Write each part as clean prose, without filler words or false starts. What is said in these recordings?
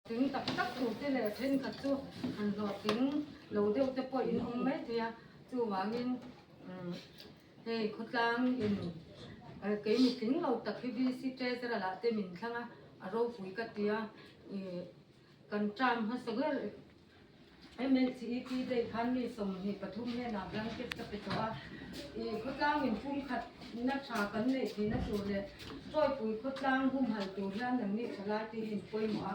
Tling tak tak tur te leh thenkhat chu han hlawhtling lo deuh te pawh in awm mai thei a, chuvangin hei khawtlang in kei mitling lo tak hi VC Treasurer ah te min thlang a, a ropui ka ti a, ih kan term hmasa ber MLCEP day khan mi 23 hnenah blanket ka pe tawh a, ih khawtlang in pumkhat na tha kan neih theihna tur leh Tawipui khawtlang humhalh tur hian nangni thalai te hi in pawimawh a,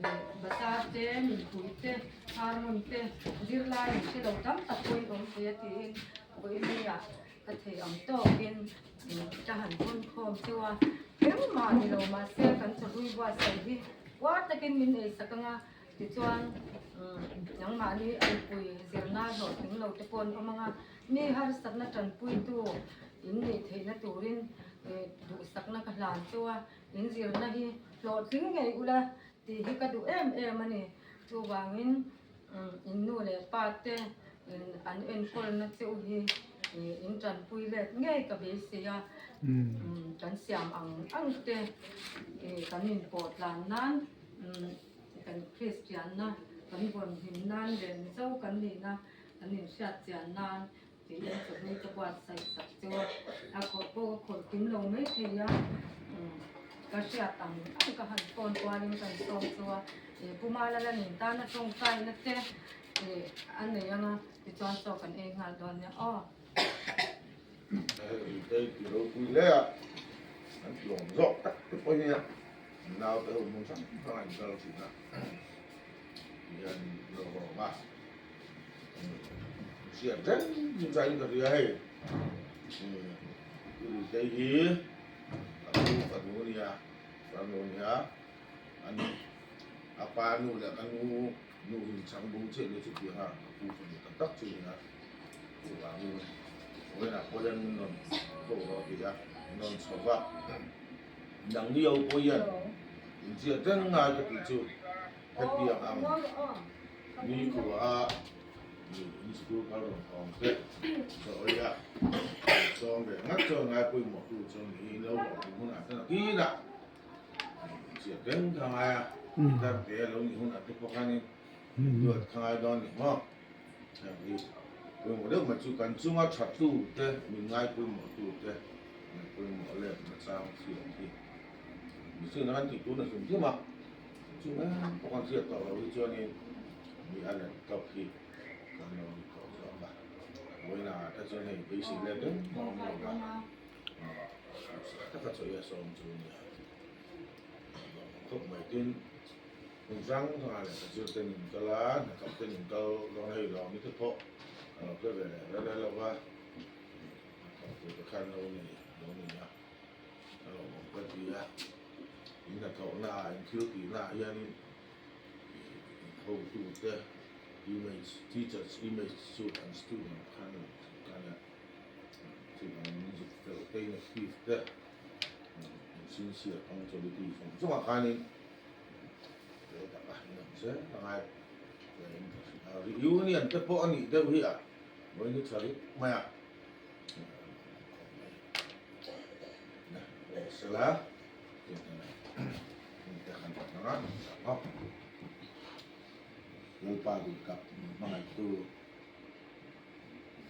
ih bazar te, mipui te, harmon te, zirlai in hre lo tam tak pawhin awm thei a tiin vawiin ka thei ang tawkin ka han hawn khawm cheu a, engmah ni lo mahse kan chawhlui buatsaih hi uar takin min eisak ang a. Tichuan, nangmahni anpui zirna hlawhtling lo te pawh an awm ang a, mi harsatna tanpuitu in neih theihna turin duhsakna ka hlan chu a, in zirna hi hlawhtling ngei ula tih hi ka duh em em a ni. Chuvangin in nu leh pa te an enkawlna che u hi in tanpui let ngei ka beisei a, kan siam ang ang te kan inpawh tlan nan. Kan Kristianna kan vawn hlim nan leh Mizo kan nihna kan inhriat chian nan tiin chawhlui ka buatsaih sak cheu a, a khawrh pawh ka khawrh kim lo mai thei a, ka hriat ang ang ka han phone kualin kan sawm cheu a, Pu Malala nen tana tawngtaina te a nei ang a, tichuan chaw kan ei nghal dawn nia aw. Hei ti ropui hle a, an tlawm zawk tak te pawh hi a. Naute ho hmun hrang hrang a inkal thin a, tihian lo hawng a, hriat reng chu chain ka hria hei, Uritei hi ka pu fanu a nia, farnu a nia, ani a pa nu leh ka nu nu hi chhang bung chiah nia chutiang a ka pu fanu tak tak chu a nia, chuvangin vawiinah pawh hian min rawn ko rawh a ti a, min rawn chho va. Nang ni ho pawh hian inziah reng ngai ka tih chu hetiang ang ni khua in school kal rawn awm te chaw ei a sawm ve ngat chuan ngai pawimawh tu chu ni in lo hlawh tum hunah chuan a kinah inziah reng kha ngai a dar te a lo nih hunah te pawh khanin duat kha ngai dawn ni maw heng hi pawimawh deuh mai chu kan chunga tha tu te min ngai pawimawh tu te. Pawimawh leh nachang thiam hi mihring an tih tun a hlim hlim a, chu mai pawh kan hriat tawh loh hi chuanin mi a let tawp hi kan lo ni tawh zawk a, vawiinah ah te chuan hei beisei let reng a awm lo va, taka chawi a sawm chu a nia khawp mai tin hmun hrang hrangah lehkha zir ten in kal a, hnathawk ten in kal dawn a hei lawm i te pawh a lo hre ve leh rel rel lo va. Hnathawh te khan lo nei lo ni a, a lo awm ka ti a, in hnathawhna ah in thil tihna ah hianin hotu te image teachers image chu an student khan a lang thin khan a, chuvangin music fel te in active te in sincere punctuality zawng zawng ah khanin fel tak a in awm zel a ngai reunion te pawh a nih deuh hi a. Vawi ni tha rih mai a. Sela te khan tak anga tak Lalpa duh tak min hmangaihtu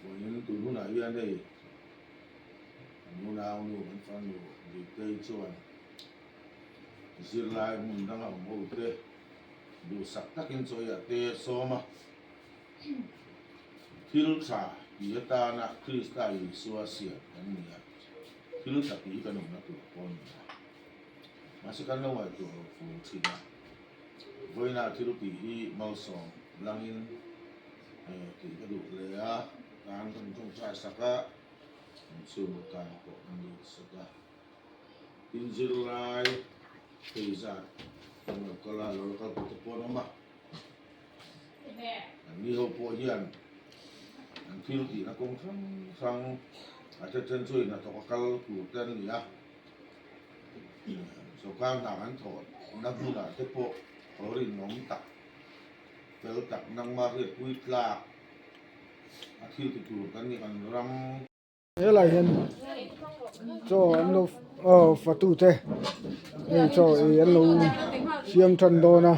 vawiin tun hunah hian hei kan nunau nu kan farnu Dikte-i chuan zirlai hmun danga awm ho te duhsak takin chawiah te sawm a. Thil tha tih atana Krista Isua siam kan ni a, thil tha tih hi kan awmna tur pawh a ni a. Mahse kan lo ngaihtuah lo fur thin a, vawiina thil tih hi malsawm langin tih ka duh hle a, tan kan tawngtai sak a, kan chhungkaw tan pawh kan dil sak a. Tin zirlai hei zat kan lo kal a, lo la kal tur te pawh an awm a. An ni ho pawh hian an thil tihna kawng hrang hrang a then then chu hnathawk a kal tur te an ni a, sawrkar hna kan thawh na hmunah te pawh lo rinawm tak fel tak nangma hriatpui tlak a thil ti tur kan ni kan ram. Helai hian chaw an lo aw fatu te hei chaw ei an lo siam tan dawn a.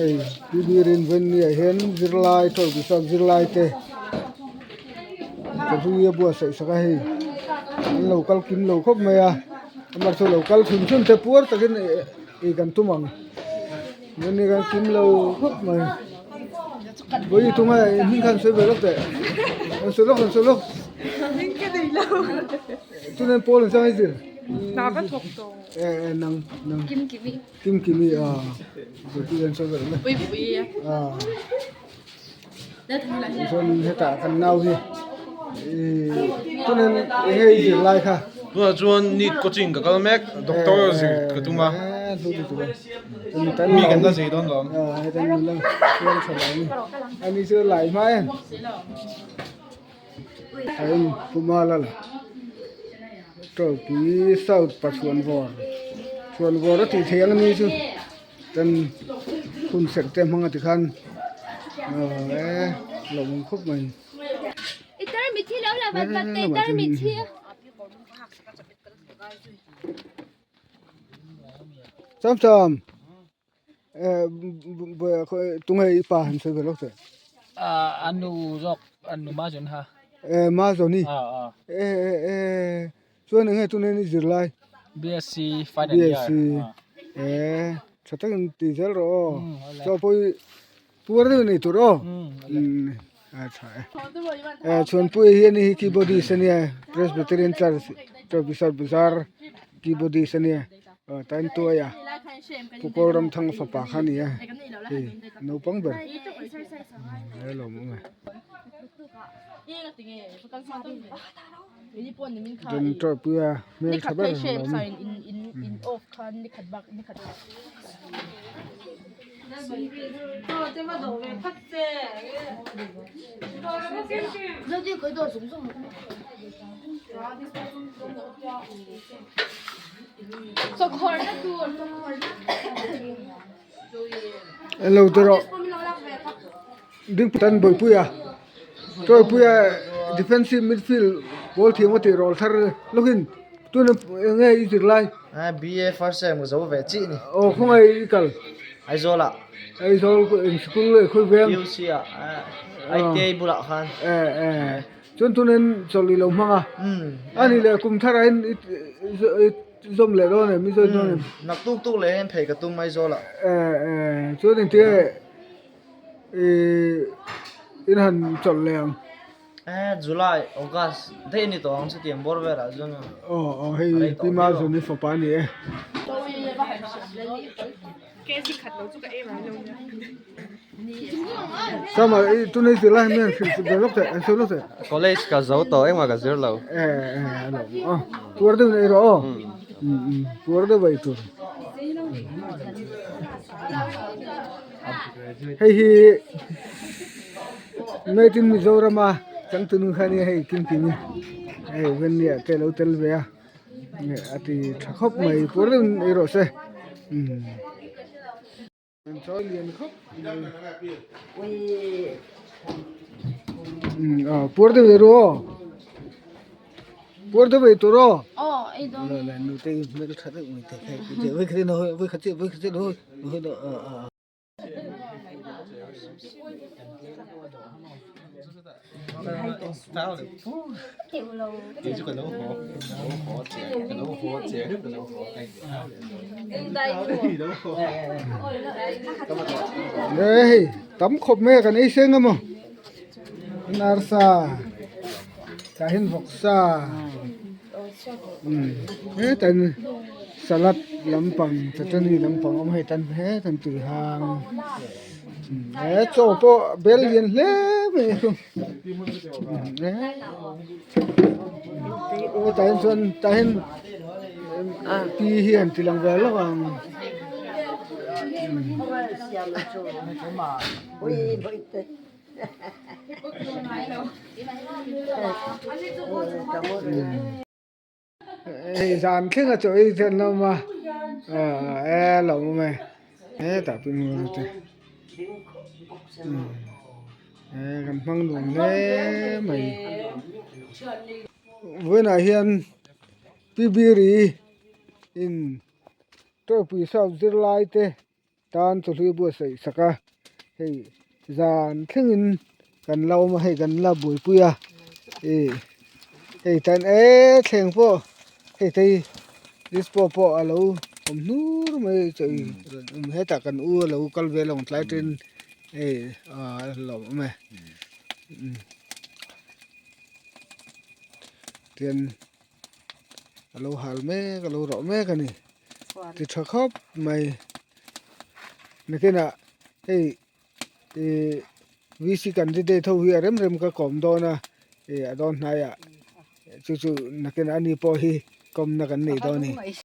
Hei tui birin venni ah hian zirlai tawlhpui sap zirlai te chawhlui a buatsaih sak a hei an lo kal kim lo khawp mai a amah chu lo kal chhun chhun te puar takin ei kan tum ang venni kan kim lo khawp mai vawi tunga hming khan sawi ve lawk teh an sawi lawk an sawi lawk chuan pawl an sang zir eh nang nang. Kim Kimi a Zirtir an sawi ber mai. Pui pui a. A. Chuan hetah kan nau hi tunin eng nge i zir lai kha? Tunah chuan NEET coaching ka kal mek, doctor zir ka tum a. Mi kan la zei dawn lo. A heta mi la chuan tha lo ni. Ani chu lai hma em. A in Pumala la. Tawlpui South Pathuanvawr Thuanvawr a tih theih ang ani chu chuan hun serh te hmang a tikhan aw e lawmawm khawp mai. Cham cham. Tunge i pa han sawi ve lawk teh. A nu zawk a nu ma zawn ha. E ma zawni. E e e chuan enge tuna i zir lai. BSc final year. BSc e tha takin ti zel rawh aw. Chaw pawh i puar deuh nei tur aw. A tha e. E Chhuanpuia hi ani hi keyboardist ania Presbyterian Church Chawlhbisar Bazar keyboardist ania aw Taintuaia Pu Kawlramthanga fapa kha ani a hei naupang ber he lawm awm e. Chuan Chawlhpuia hmeltha ber a lo awm. Lo ti rawh ding tan bawihpui a chawlhpui a defensive midfield ball thiam a tih rawl thar lawkin tuna eng nge i zir lai. BA first sem ka zo ve chih ni. Aw khawngaih i kal. Aizawl ah. Aizawl eng sikul leh khawi veng. PUC ah ITI bulah khan. Eh eh chuan tunin chawlh i lo hmang a. Ani leh kum thar ah hian i zawm leh dawn em i zawm dawn em. Naktuk tuk leh hian phei ka tum Aizawl ah. Eh eh chuan engtin nge i in han chawlh leh ang. Eh July, August daih a ni tawh ang chutiang bawr velah chuan a Aw aw hei Pi Mazawni fapa a ni e. Sama i tunei zir lai hian hrilh ve lawk teh an sawi lawk teh. College ka zo tawh engmah ka zir lo. Eh eh a lo aw puar deuh nei rawh aw puar deuh ei tur. Hei hi Made in Mizoram a changtunu kha nia hei kimkim hi hei venni ah te a lo tel ve a a ti tha khawp mai pur deuhin ei rawh se umm an chawi lian khawp mai umm aw pur deuh ei ru aw. Puar deuh ei tur aw. Aw ei dawn. La la nu te hmel tha deuh mai te khai ku che vai khat in vai khat che vai khat che lo lo a a. Hei tam khawp mai a kan ei seng a maw arsa. Tah hian vawksa hetan salad lampang chutney lampang a awm a hei tan hetan tui hang he chaw pawh bel lian hle mai a aw tah hian chuan tah hian pi hi an ti lang ve lawk ang. Hei zan thleng a chaw ei te an awm a e lo awm e hetah pawh in te e kan hmang nuam hle mai vawiinah hian pi biri in tawpui south zirlai te. tan chawhlui buatsaih sak a hei zan thlengin kan la awm a hei kan la buaipui a ih hei tan eee thleng pawh hei te hi dispo pawh a lo awm hnur mai chaw ei hetah kan u a lo kal ve lawng tlai ten hei a lawm awm e tian a lo hal mek a lo rawh mek a ni ti tha khawp mai nakinah hei ih VC candidate ho hi a rem rem ka kawm dawn a ih a dawn hnaiah chu chu nakinah ani pawh hi kawmna kan nei dawn a ni.